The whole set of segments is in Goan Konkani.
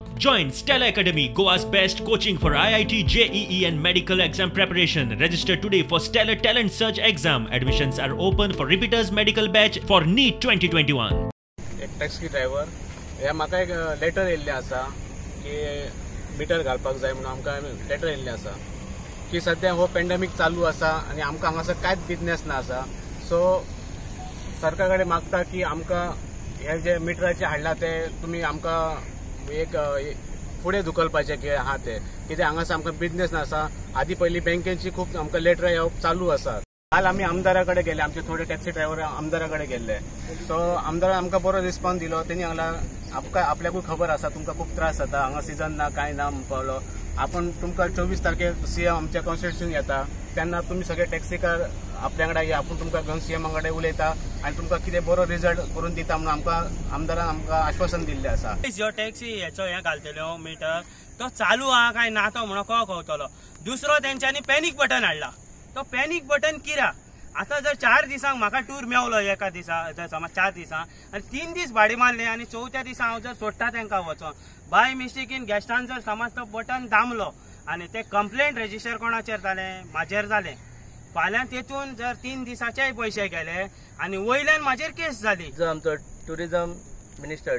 Join Stella Academy, Goa's best coaching for IIT, JEE and medical exam preparation. Register today for Stellar Talent Search exam. Admissions are open for repeaters medical batch for NEET 2021. एक टॅक्सी ड्रायव्हर हे म्हाका एक लेटर येयल्लें आसा की मिटर घालपाक जाय म्हणून आमकां लेटर येयल्लें आसा की सद्या हो पेंडेमीक चालू आसा आनी आमकां हांगासर कांयच बिजनेस ना आसा. सो सरकार कडेन मागता की आमकां हे जे मिटराचे हाडला ते तुमी आमकां एक फुडें धुकलपाचें की आहा ते कित्याक हांगासर आमकां बिजनेस ना आसा. आदी पयलीं बँकेची खूब आमकां लेटरां येवप चालू आसा. काल आमी आमदारा कडेन गेले, आमचे थोडे टॅक्सी ड्रायव्हर आमदारा कडेन गेल्ले. सो आमदारान आमकां बरो रिस्पॉन्स दिलो. तेणी सांगला आमकां आपल्याकूय खबर आसा तुमकां खूब त्रास जाता, हांगा सिजन ना कांय ना म्हणपालो. आपूण तुमकां 24 तारखेक सीएम आमच्या कॉन्स्टिट्युशन येता तेन्ना तुमी सगळे टॅक्सीकार आपल्या वांगडा या, आपूण तुमकां घेवन सीएमा कडेन उलयता आनी तुमकां कितें बरो रिजल्ट करून दिता म्हणून आमकां आमदारान आमकां आश्वासन दिल्लें आसा. ह्यो टॅक्सी हेचो हें घालतल्यो मिटर तो चालू आहा काय ना तो म्हणून कळो कवतलो. दुसरो तेंच्यांनी पॅनीक बटन हाडला, तो पॅनीक बटन कित्याक? आतां जर 4 दिसांक म्हाका टूर मेवलो एका दिसा, जर समज 4 दिसांक आनी 3 दीस भाडें मारलें आनी चवथ्या दिसा हांव जर सोडटा तेंकां वचोन, बाय मिस्टेकीन गॅस्टान जर समज तो बटन दामलो आनी ते कंप्लेंट रेजिस्टर कोणाचेर जालें? म्हाजेर जालें. फाल्यां तेतून जर 3 दिसाचेय पयशे गेले आनी वयल्यान म्हाजेर केस जाली. जो आमचो टुरिजम मिनिस्टर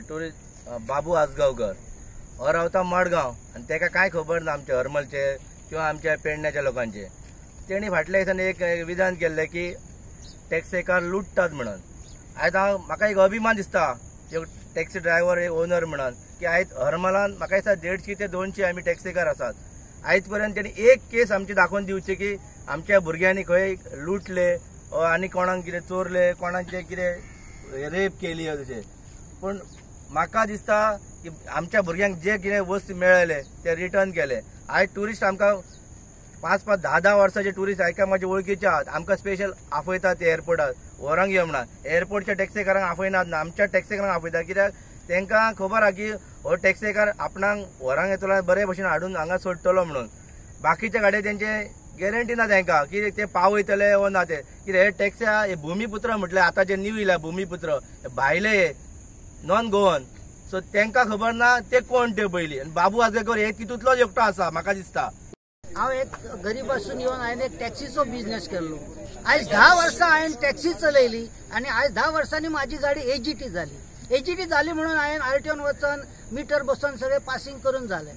बाबू आजगांवकर हो रावता मडगांव आनी तेका कांय खबर ना आमच्या हरमलचे किंवा आमच्या पेडण्याच्या लोकांचे. तेणी फाटल्या दिसांनी एक विधान केल्लें की टॅक्सीकार लुट्टात म्हणून. आयज हांव म्हाका एक अभिमान दिसता एक टॅक्सी ड्रायव्हर एक ओनर म्हणून की आयज हरमलान म्हाका दिसता 150 ते 200 आमी टॅक्सीकार आसात. आयज पर्यंत तेणी एक केस आमची दाखोवन दिवची की आमच्या भुरग्यांनी खंय लुटले आनी कोणाक कितें चोरले, कोणाचे कितें रेप केली तशें. पूण म्हाका दिसता की आमच्या भुरग्यांक जे कितें वस्त मेळ्ळे ते रिटर्न केले. आयज ट्युरिस्ट आमकां 5-5, 10-10 वर्साचे ट्युरिस्ट आयका म्हाजे वळखीचे आहात, आमकां स्पेशल आपयतात ते एअरपोर्टार व्हरोंक यो म्हणून. एअरपोर्टच्या टॅक्सीकारांक आपयनात ना, आमच्या टॅक्सीकारांक आपयतात कित्याक तांकां खबर आहा की हो टॅक्सीकार आपणाक व्हरोंक येतलो बरे भशेन हाडून हांगा सोडटलो म्हणून. बाकीच्या गाडये तेंचे गॅरंटी ना तांकां की ते पावयतले वो ना ते. कित्याक हे टॅक्सी हे भुमीपुत्र म्हटल्यार आतां जे न्यू येयला भुमीपुत्र भायले हे नॉन गोवन, सो तांकां खबर ना ते कोण ते पयलीं. आनी बाबू आजगांवकर हे तितूंतलोच एकटो आसा म्हाका दिसता. हांव एक गरीब आसून येवन हांवें एक टॅक्सीचो बिजनेस केल्लो. आयज 10 वर्सां हांवें टॅक्सी चलयली आनी आयज 10 वर्सांनी म्हाजी गाडी एजीटी जाली. एजीटी जाली म्हणून हांवें आरटीओन वचून मिटर बसोवन सगळें पासिंग करून जालें.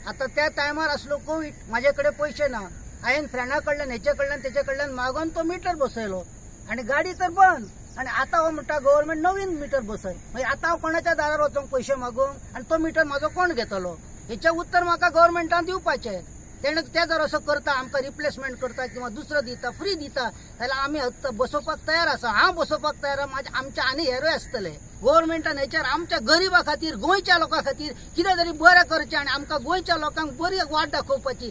आतां त्या टायमार आसलो कोवीड, म्हाजे कडेन पयशे ना, हांवें फ्रेंडा कडल्यान हेचे कडल्यान तेचे कडल्यान मागोवन तो मिटर बसयलो आनी गाडी तर बंद. आनी आतां हो म्हणटा गव्हर्मेंट नवीन मिटर बसय, मागीर आतां हांव कोणाच्या दारार वचोंक पयशे मागूंक आनी तो मिटर म्हाजो कोण घेतलो? हेचें उत्तर म्हाका गव्हर्मेंटान दिवपाचें. तेणे ते जर असो करता आमकां रिप्लेसमेंट करता किंवा दुसरो दिता फ्री दिता जाल्यार आमी बसोवपाक तयार आसा. हांव बसोवपाक तयार आसा, आमच्या आनी हेरूय आसतले. गव्हर्मेंटान हेचेर आमच्या गरिबा खातीर गोंयच्या लोकां खातीर कितें तरी बरें करचें आनी आमकां गोंयच्या लोकांक बरी वाट दाखोवपाची.